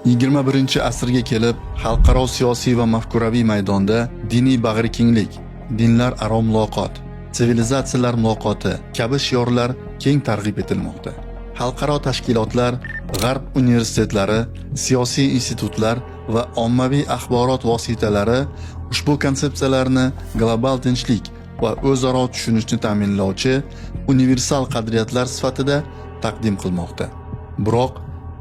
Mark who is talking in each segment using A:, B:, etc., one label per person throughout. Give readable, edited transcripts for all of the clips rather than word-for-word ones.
A: 21-asrga kelib, xalqaro siyosiy va mafkuraviy maydonda diniy bag'rikenglik, dinlararo muloqot, sivilizatsiyalar muloqoti kabi shiorlar keng targ'ib etilmoqda. Xalqaro tashkilotlar, g'arb universitetlari, siyosiy institutlar va ommaviy axborot vositalari ushbu konsepsiyalarni global tinchlik va o'zaro tushunishni ta'minlovchi universal qadriyatlar sifatida taqdim qilmoqda. Biroq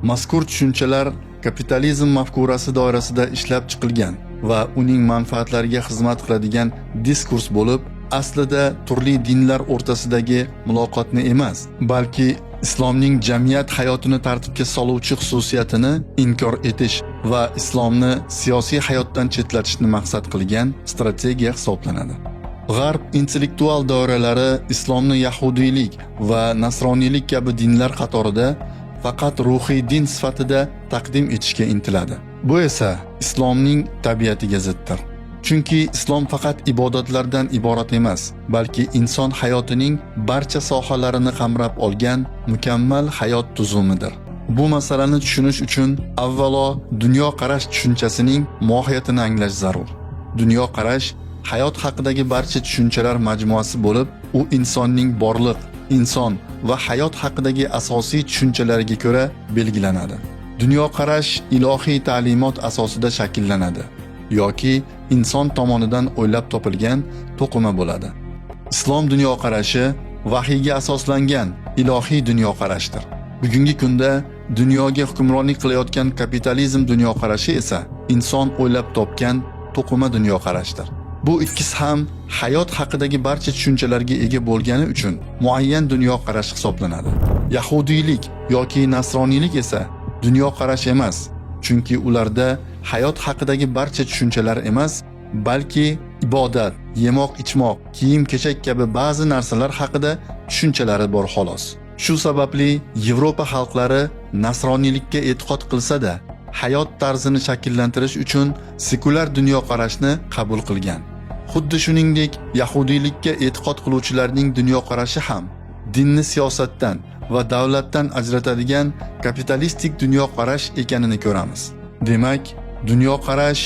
A: mazkur tushunchalar kapitalizm mafkurasi doirasida ishlab chiqilgan va uning manfaatlariga xizmat qiladigan diskurs bo'lib, aslida turli dinlar o'rtasidagi muloqotni emas, balki islomning jamiyat hayotini tartibga soluvchi xususiyatini inkor etish va islomni siyosiy hayotdan chetlatishni maqsad qilgan strategiya hisoblanadi. G'arb intellektual doiralari islomni yahudiylik va nasroniylik kabi dinlar qatorida faqat ruhiy din sifatida taqdim etishga intiladi. Bu esa islomning tabiatiga ziddir. Chunki islom faqat ibodatlardan iborat emas, balki inson hayotining barcha sohalarini qamrab olgan mukammal hayot tuzumidir. Bu masalani tushunish uchun avvalo dunyoqarash tushunchasining mohiyatini anglash zarur. Dunyoqarash hayot haqidagi barcha tushunchalar majmuasi bo'lib, u insonning borliq, inson va hayot haqidagi asosiy tushunchalariga ko'ra belgilanadi. Dunyoqarash ilohiy ta'limot asosida shakllanadi yoki inson tomonidan o'ylab topilgan to'qima bo'ladi. Islom dunyoqarashi vahiyga asoslangan ilohiy dunyoqarashdir. Bugungi kunda dunyoga hukmronlik qilayotgan kapitalizm dunyoqarashi esa inson o'ylab topgan to'qima dunyoqarashdir. Bu ikkisi ham hayot haqidagi barcha tushunchalarga ega bo'lgani uchun muayyan dunyoqarash hisoblanadi. Yahudiylik yoki nasroniylik esa dunyoqarash emas, chunki ularda hayot haqidagi barcha tushunchalar emas, balki ibodat, yemoq-ichmoq, kiyim-kechak kabi ba'zi narsalar haqida tushunchalari bor xolos. Shu sababli Yevropa xalqlari nasroniylikka e'tiqod qilsa-da, hayot tarzini shakllantirish uchun sekulyar dunyoqarashni qabul qilgan. Xuddi shuningdek, yahudiylikka e'tiqod qiluvchilarning dunyoqarashi ham dinni siyosatdan va davlatdan ajratadigan kapitalistik dunyoqarash ekanini ko'ramiz. Demak, dunyoqarash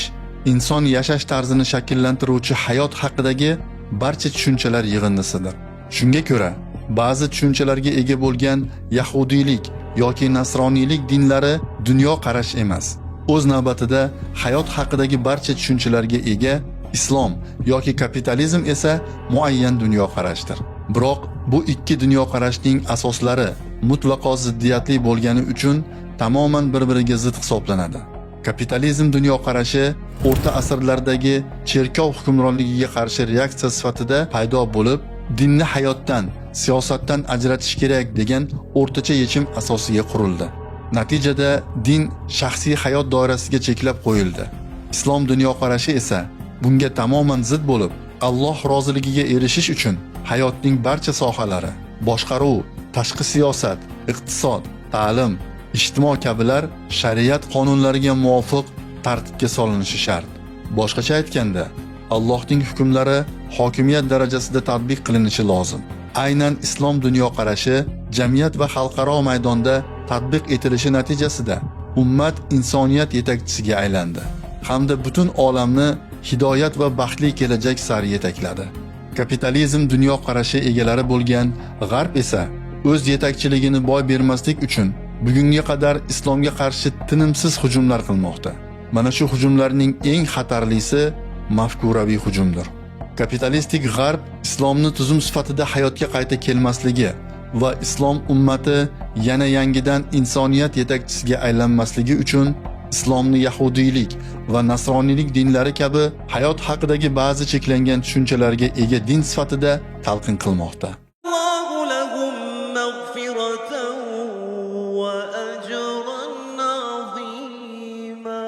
A: inson yashash tarzini shakllantiruvchi hayot haqidagi barcha tushunchalar yig'indisidir. Shunga ko'ra, ba'zi tushunchalarga ega bo'lgan yahudiylik yoki nasroniylik dinlari dunyoqarash emas. O'z navbatida hayot haqidagi barcha tushunchalarga ega islom yoki kapitalizm esa muayyan dunyoqarashdir. Biroq bu ikki dunyoqarashning asoslari mutlaqo ziddiyatli bo'lgani uchun tamoman bir-biriga zid hisoblanadi. Kapitalizm dunyoqarashi o'rta asrlardagi cherkov hukmronligiga qarshi reaksiya sifatida paydo bo'lib, dinni hayotdan, siyosatdan ajratish kerak degan o'rtacha yechim asosiga qurildi. Natijada din shaxsiy hayot doirasiga cheklab qo'yildi. Islom dunyoqarashi esa bunga tamoman zid bo'lib, Alloh roziligiga erishish uchun hayotning barcha sohalari, boshqaruv, tashqi siyosat, iqtisod, ta'lim, ijtimo kabilar shariat qonunlariga muvofiq tartibga solinishi shart. Boshqacha aytganda, Allohning hukmlari hokimiyat darajasida tatbiq qilinishi lozim. Aynan islom dunyoqarashi jamiyat va xalqaro maydonda tatbiq etilishi natijasida ummat insoniyat yetakchisiga aylandi hamda butun olamni hidoyat va baxtli kelajak sari yetakladi. Kapitalizm dunyoqarashi egalari bo'lgan G'arb esa o'z yetakchiligini boy bermaslik uchun bugunga qadar islomga qarshi tinimsiz hujumlar qilmoqda. Mana shu hujumlarning eng xatarlisi mafkuraviy hujumdir. Kapitalistik G'arb islomni tuzum sifatida hayotga qayta kelmasligi va islom ummati yana yangidan insoniyat yetakchisiga aylanmasligi uchun islomni yahudiylik va nasroniylik dinlari kabi hayot haqidagi ba'zi cheklangan tushunchalarga ega din sifatida talqin qilmoqda.
B: الله لهم مغفرة وأجرا عظيما.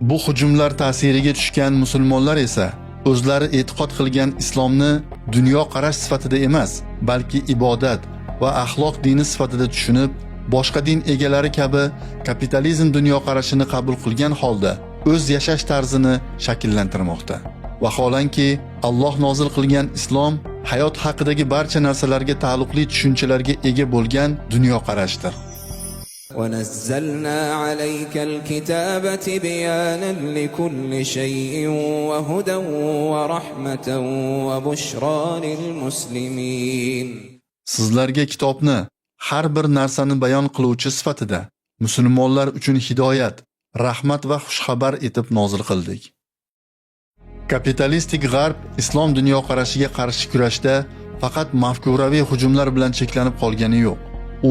A: Bu hujumlar ta'siriga tushgan musulmonlar esa o'zlari e'tiqod qilgan islomni dunyoqarash sifatida emas, balki ibodat va axloq dini sifatida tushunib, boshqa din egalari kabi kapitalizm dunyoqarashini qabul qilgan holda o'z yashash tarzini shakllantirmoqda. Vaholanki, Alloh nozil qilgan islom hayot haqidagi barcha narsalarga taalluqli tushunchalarga ega bo'lgan dunyoqarashdir.
C: ونزلنا عليك الكتاب تبيانا لكل شيء وهدى ورحمة وبشرى للمسلمين.
A: Sizlarga kitobni, har bir narsani bayon qiluvchi sifatida musulmonlar uchun hidoyat, rahmat va xushxabar etib nozil qildik. Kapitalistik g'arb islom dunyoqarashiga qarshi kurashda faqat mafkuraviy hujumlar bilan cheklanib qolgani yo'q.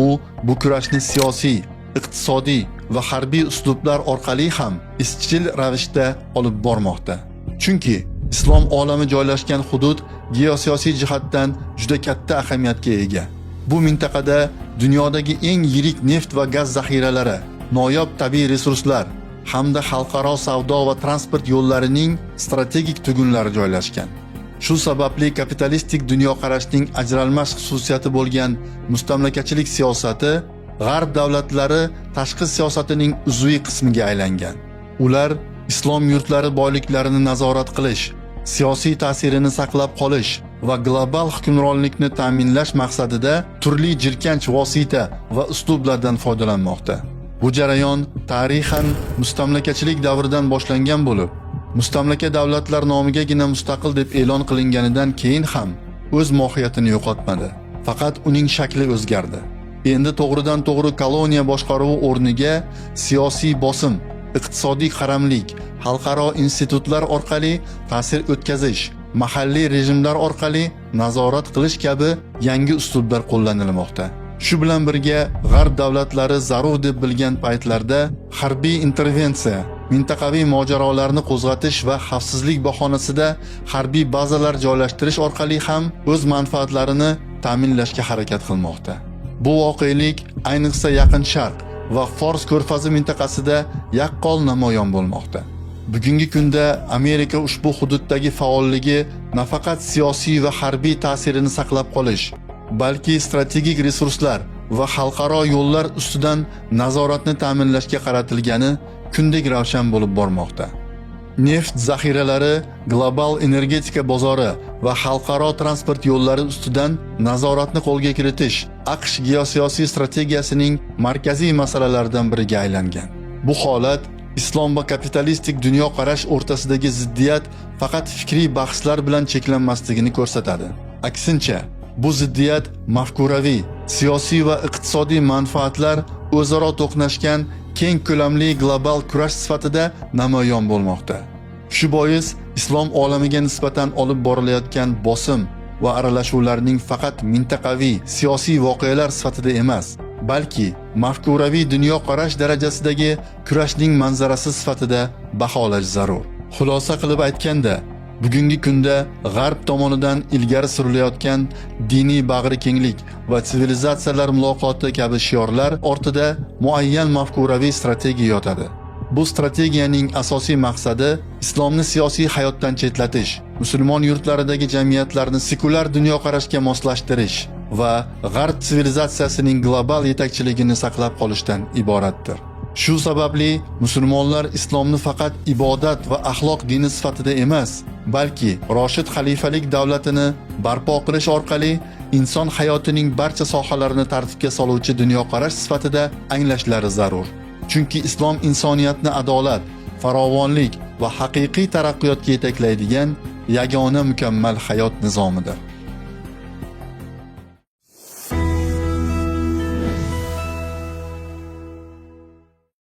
A: U bu kurashni siyosiy, iqtisodiy va harbiy uslublar orqali ham izchil ravishda olib bormoqda. Chunki islom olami joylashgan hudud geosiyosiy jihatdan juda katta ahamiyatga ega. Bu mintaqada dunyodagi eng yirik neft va gaz zaxiralari, noyob tabiiy resurslar hamda xalqaro savdo va transport yo'llarining strategik tugunlari joylashgan. Shu sababli kapitalistik dunyoqarashning ajralmas xususiyati bo'lgan mustamlakachilik siyosati g'arb davlatlari tashqi siyosatining uzviy qismiga aylangan. Ular islom yurtlari boyliklarini nazorat qilish, siyosiy ta'sirini saqlab qolish va global hukmronlikni ta'minlash maqsadida turli jirkanch vosita va uslublardan foydalanmoqda. Bu jarayon tarixan mustamlakachilik davridan boshlangan bo'lib, mustamlaka davlatlar nomigagina mustaqil deb e'lon qilinganidan keyin ham o'z mohiyatini yo'qotmadi. Faqat uning shakli o'zgardi. Endi to'g'ridan to'g'ri koloniya boshqaruvi o'rniga siyosiy bosim, iqtisodiy qaramlik, xalqaro institutlar orqali ta'sir o'tkazish, mahalliy rejimlar orqali nazorat qilish kabi yangi uslublar qo'llanilmoqda. Shu bilan birga g'arb davlatlari zarur deb bilgan paytlarda harbiy intervensiya, mintaqaviy mojarolarni qo'zg'atish va xavfsizlik bahonasida harbiy bazalar joylashtirish orqali ham o'z manfaatlarini ta'minlashga harakat qilmoqda. Bu voqelik ayniqsa Yaqin Sharq va Fors ko'rfazi mintaqasida yaqqol namoyon bo'lmoqda. Bugungi kunda Amerika ushbu hududdagi faolligi nafaqat siyosiy va harbiy ta'sirini saqlab qolish, balki strategik resurslar va xalqaro yo'llar ustidan nazoratni ta'minlashga qaratilgani kundek ravshan bo'lib bormoqda. Neft zaxiralari, global energetika bozori va xalqaro transport yo'llari ustidan nazoratni qo'lga kiritish AQSh geosiyosiy strategiyasining markaziy masalalaridan biriga aylangan. Bu holat islom va kapitalistik dunyoqarash o'rtasidagi ziddiyat faqat fikriy bahslar bilan cheklanmasligini ko'rsatadi. Aksincha, bu ziddiyat mafkuraviy, siyosiy va iqtisodiy manfaatlar o'zaro to'qnashgan keng ko'lamli global kurash sifatida namoyon bo'lmoqda. Shu bois islom olamiga nisbatan olib borilayotgan bosim va aralashuvlarning faqat mintaqaviy siyosiy voqealar sifatida emas, balki mafkuraviy dunyoqarash darajasidagi kurashning manzarasi sifatida baholash zarur. Xulosa qilib aytganda, bugungi kunda g'arb tomonidan ilgari surilayotgan diniy bag'rikenglik va sivilizatsiyalar muloqoti kabi shiorlar ortida muayyan mafkuraviy strategiya yotadi. Bu strategiyaning asosiy maqsadi islomni siyosiy hayotdan chetlatish, musulmon yurtlaridagi jamiyatlarni sekulyar dunyoqarashga moslashtirish va g'arb sivilizatsiyasining global yetakchiligini saqlab qolishdan iboratdir. Shu sababli musulmonlar islomni faqat ibodat va axloq dini sifatida emas, balki roshid xalifalik davlatini barpo qilish orqali inson hayotining barcha sohalarini tartibga soluvchi dunyoqarash sifatida anglashlari zarur. Chunki islom insoniyatni adolat, farovonlik va haqiqiy taraqqiyotga yetaklaydigan yagona mukammal hayot nizomidir.